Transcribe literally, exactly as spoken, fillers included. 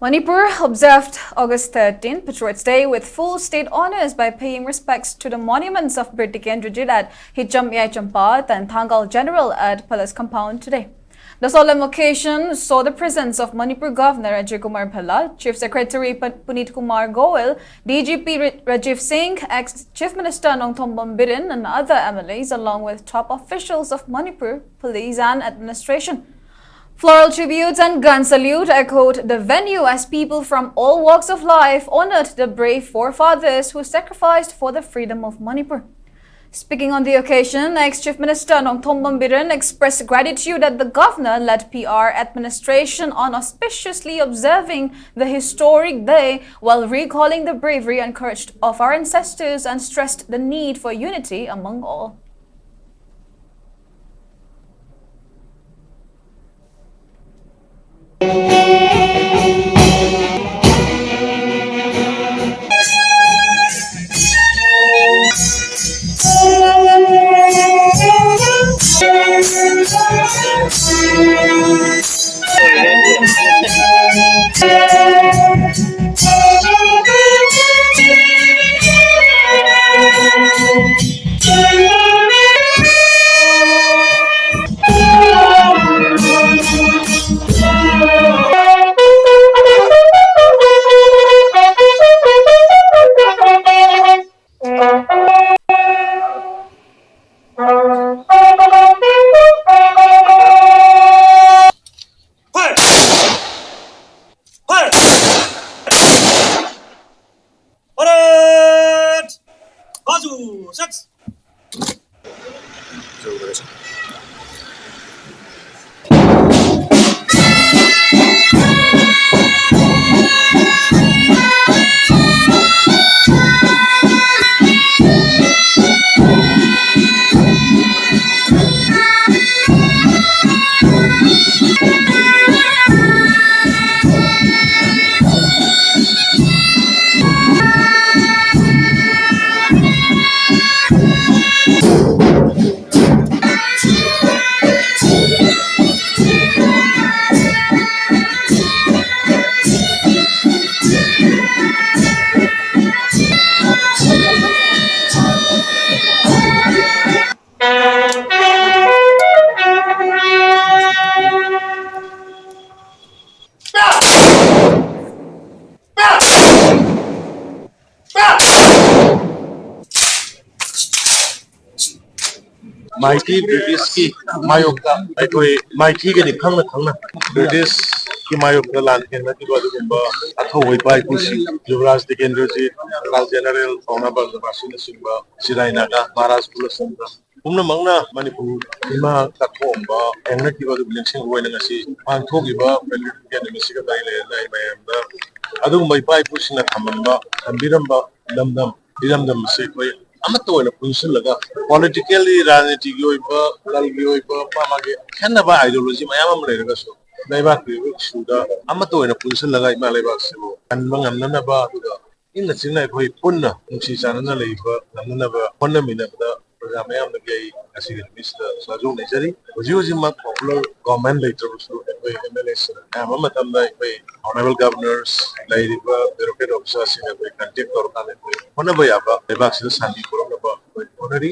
Manipur observed August thirteenth, Patriots' Day, with full state honors by paying respects to the monuments of Bir Tikendra Jit at Hicham Yai Champat and Thangal General at Palace Compound today. The solemn occasion saw the presence of Manipur Governor Ajay Kumar Bhalla, Chief Secretary P- Puneet Kumar Goel, D G P Ra- Rajiv Singh, ex Chief Minister Nongthombam Biren, and other M L As, along with top officials of Manipur police and administration. Floral tributes and gun salute echoed the venue as people from all walks of life honored the brave forefathers who sacrificed for the freedom of Manipur. Speaking on the occasion, ex-Chief Minister Nongthombam Biren expressed gratitude that the governor led P R administration on auspiciously observing the historic day while recalling the bravery and courage of our ancestors and stressed the need for unity among all. Fire! Fire! Parade! Bazu, six. ꯃꯥꯏꯊꯤ ꯕ꯭ꯔꯤꯇꯤꯁꯀꯤ ꯃꯥꯌꯣꯛꯇ ꯑꯩꯈꯣꯏ ꯃꯥꯏꯊꯤꯒꯅꯤ ꯈꯪꯅ ꯈꯪꯅ ꯕ꯭ꯔꯤꯇꯤꯁꯀꯤ ꯃꯥꯌꯣꯛꯇ ꯂꯥꯟ ꯊꯦꯡꯅꯈꯤꯕ ꯑꯗꯨꯒꯨꯝꯕ ꯑꯊꯧꯕ ꯏꯄꯥ ꯏꯄꯨꯁꯤꯡ, ꯌꯨꯕꯔꯥꯖ ꯇꯤꯀꯦꯟꯗ꯭ꯔꯖꯤꯠ, ꯖꯦꯅꯔꯦꯜ ꯄꯥꯎꯅꯥ ꯕ꯭ꯔꯖꯕꯥꯁꯤꯅꯆꯤꯡꯕ, ꯆꯤꯔꯥꯏ ꯅꯥꯒꯥ, ꯃꯍꯥꯔꯥꯖ ꯀꯨꯂꯆꯟꯗ꯭ꯔ, ꯄꯨꯝꯅꯃꯛꯅ ꯃꯅꯤꯄꯨꯔ ꯏꯃꯥ ꯀꯠꯊꯣꯛꯑꯝꯕ ꯊꯦꯡꯅꯈꯤꯕ ꯑꯗꯨꯕꯨ ꯅꯤꯡꯁꯤꯡꯕ ꯑꯣꯏꯅ ꯉꯁꯤ ꯄꯥꯡꯊꯣꯛꯏꯕ ꯄꯦꯇ꯭ꯔꯤꯌꯣꯇꯤꯛ ꯅꯨꯃꯤꯠꯁꯤꯒ ꯃꯔꯤ ꯂꯩꯅꯅ ꯑꯩ ꯃꯌꯥꯝꯗ ꯑꯗꯨꯒꯨꯝꯕ ꯏꯄꯥ ꯏꯄꯨꯁꯤꯡꯅ ꯊꯝꯂꯝꯕ, ꯊꯝꯕꯤꯔꯝꯕ ꯏꯔꯝꯗꯝ, ꯏꯔꯝꯗꯝ ꯑꯁꯤ ꯑꯩꯈꯣꯏ ꯑꯃꯠꯇ ꯑꯣꯏꯅ ꯄꯨꯟꯁꯤꯜꯂꯒ, ꯄꯣꯂꯤꯇꯤꯀꯦꯜꯂꯤ, ꯔꯥꯖꯅꯤꯇꯤꯒꯤ ꯑꯣꯏꯕ, ꯂꯝꯒꯤ ꯑꯣꯏꯕ, ꯃꯥ ꯃꯥꯒꯤ ꯈꯦꯠꯅꯕ ideology ꯃꯌꯥꯝ ꯑꯃ ꯂꯩꯔꯒꯁꯨ ꯂꯩꯕꯥꯛꯀꯤ ꯑꯣꯏꯕ issue ꯗ ꯑꯃꯠꯇ ꯑꯣꯏꯅ ꯄꯨꯟꯁꯤꯜꯂꯒ ꯏꯃꯥ ꯂꯩꯕꯥꯛꯁꯤꯕꯨ ꯀꯟꯕ ꯉꯝꯅꯅꯕ, ꯑꯗꯨꯒ ꯏꯪꯅ ꯆꯤꯛꯅ ꯑꯩꯈꯣꯏ ꯄꯨꯟꯅ ꯅꯨꯡꯁꯤ ꯆꯥꯟꯅꯅ ꯂꯩꯕ ꯉꯝꯅꯅꯕ ꯍꯣꯠꯅꯃꯤꯟꯅꯕꯗ ꯄ꯭ꯔꯖꯥ ꯃꯌꯥꯝꯗꯒꯤ ꯑꯩ ꯉꯁꯤꯒꯤ ꯅꯨꯃꯤꯠꯁꯤꯗ ꯁꯥꯖꯧ ꯅꯤꯖꯔꯤ꯫ ꯍꯧꯖꯤꯛ ꯍꯧꯖꯤꯛꯃꯛ popular government ꯂꯩꯇ꯭ꯔꯕꯁꯨ ꯑꯩꯈꯣꯏ MLA ꯁꯤꯡ ꯑꯌꯥꯝꯕ ꯃꯇꯝꯗ ꯑꯩꯈꯣꯏ honourable governors, ꯂꯩꯔꯤꯕ bureaucrat officer ꯁꯤꯡ ꯑꯩꯈꯣꯏ contact ꯇꯧꯔꯀꯥꯟꯗ ꯑꯩꯈꯣꯏ ꯍꯣꯠꯅꯕ ꯌꯥꯕ ꯂꯩꯕꯥꯛꯁꯤꯗ ꯁꯥꯟꯇꯤ ꯄꯨꯔꯛꯅꯕ ꯑꯩꯈꯣꯏ ꯍꯣꯠꯅꯔꯤ꯫